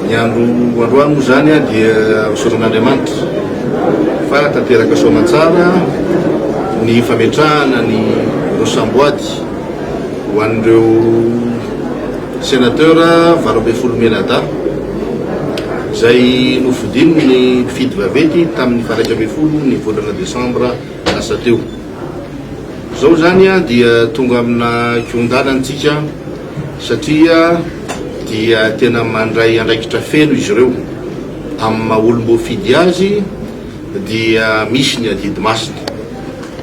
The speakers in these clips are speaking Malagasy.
Ny andro androany moa izany dia misaotra an'Andriamanitra fa tanteraka soamantsara ny fametrahana ny ireo samboady ho an'ireo Sénateur 18 mianadahy izay nofidin'ny mpifidy vaventy tamin'ny faha 11 ny volana desambra lasa teo. Izao izany dia tonga amina kihon-dalana isika satria dia tena mandray andraikitra feno izy ireo. Amin'ny maha olom-boafidy azy dia misy ny adidy masina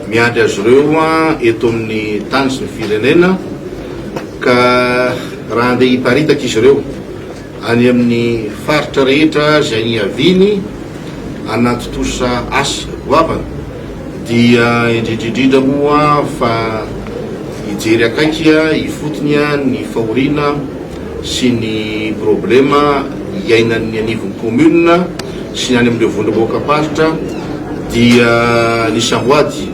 miandry azy ireo eto amin'ny tany sy ny firenena ka raha handeha hiparitaka izy ireo any amin'ny faritra rehetra izay niaviany hanatontosa asa goavana dia indrindra indrindra moa fa hijery akaiky ifotony ny fahoriana sy ny problema iainan'ny anivon'ny commune sy ny any amin'ireo vondrom-bahoakam-paritra dia ny samboady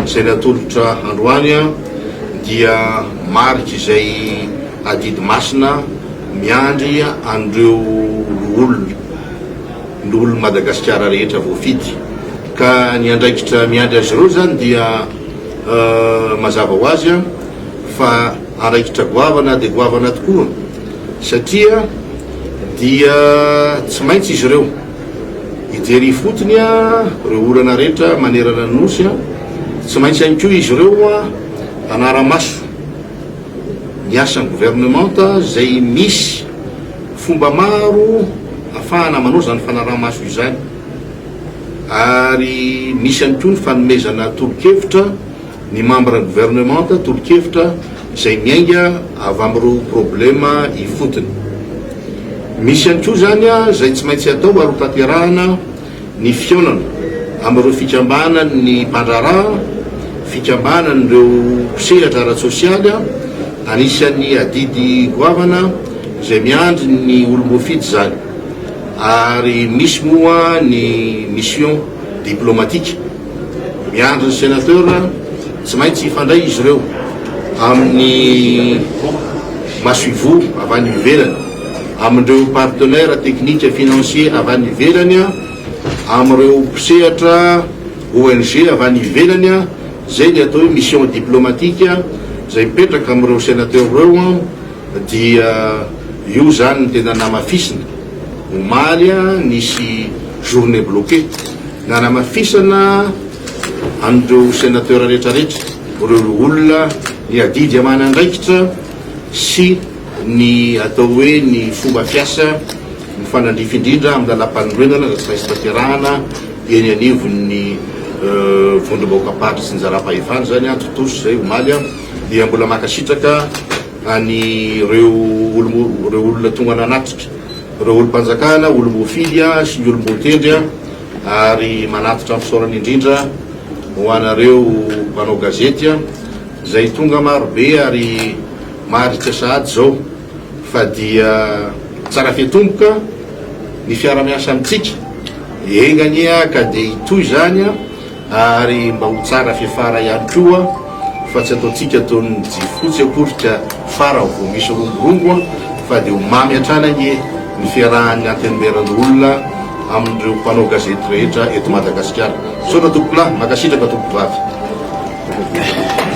izay natolotra androany dia mariky izay adidy masina miandry an'ireo loholona, loholon'i Madagasikara rehetra voafidy. Ka ny andraikitra miandry azy ireo izany dia mazava ho azy fa andraikitra goavana dia goavana tokoa satria dia tsy maintsy izy ireo hijery ifotony ireo olana rehetra manerana ny Nosy, tsy maintsy ihany koa izy ireo hanara-maso ny asan'ny governemanta izay misy fomba maro afahana manao izany fanaraha-maso izany ary misy ihany koa ny fanomezana tolo-kevitra ny mambra ny governemanta, tolo-kevitra izay miainga avy amin'ireo problema ifotony. Misy ihany koa izany izay tsy maintsy atao ary hotanterahana ny fihaonana amin'ireo fikambanan'ny mpandraharaha, fikambanan'ireo mpisehatra ara-tsosialy, anisan'ny adidy goavana izay miandry ny olom-boafidy izany ary misy moa ny mission diplomatique miandry ny sénateur, tsy maintsy hifandray izy ireo amin'ny masoivoho avy any ivelany. amin'ireo partenaires techniques et financiers avy any ivelany, amin'ireo mpisehatra ONG avy any ivelany, izay ny atao hoe mission diplomatique izay mipetraka amin'ireo sénateurs ireo dia io izany no tena namafisina omaly nisy journée bloquée nanamafisana an'ireo sénateurs rehetrarehetra, ireo loholona ny adidy aman'andraikitra sy ny atao hoe ny fomba fiasa mifanandrify indrindra amin'ny lalàmpanorenana izay tsy maintsy tanterahana eny anivon'ny vondrom-bahoakam-paritra sy ny zaram-pahefana izany tontosa izay omaly dia mbola mankasitraka an'ireo ireo olona tonga nanatrika, ireo olom-panjakana, olom-boafidy sy ny olom-boatendry ary manatitra ny fisaorana indrindra ho anareo mpanao gazety izay tonga marobe ary Maharitra sahady izao fa dia tsara fiatomboka ny fiara-miasa amintsika, enga anie ka dia hitohy izany ary mba ho tsara fiafara ihany koa fa tsy ataontsika toy ny jifotsy akory ka fara vao misy romborongo fa dia ho mamy hatrany anie ny fiarahan'ny Antenimierandoholona amin'ireo mpanao gazety rehetra eto Madagasikara. Misaotra tompokolahy, mankasitraka tompokovavy.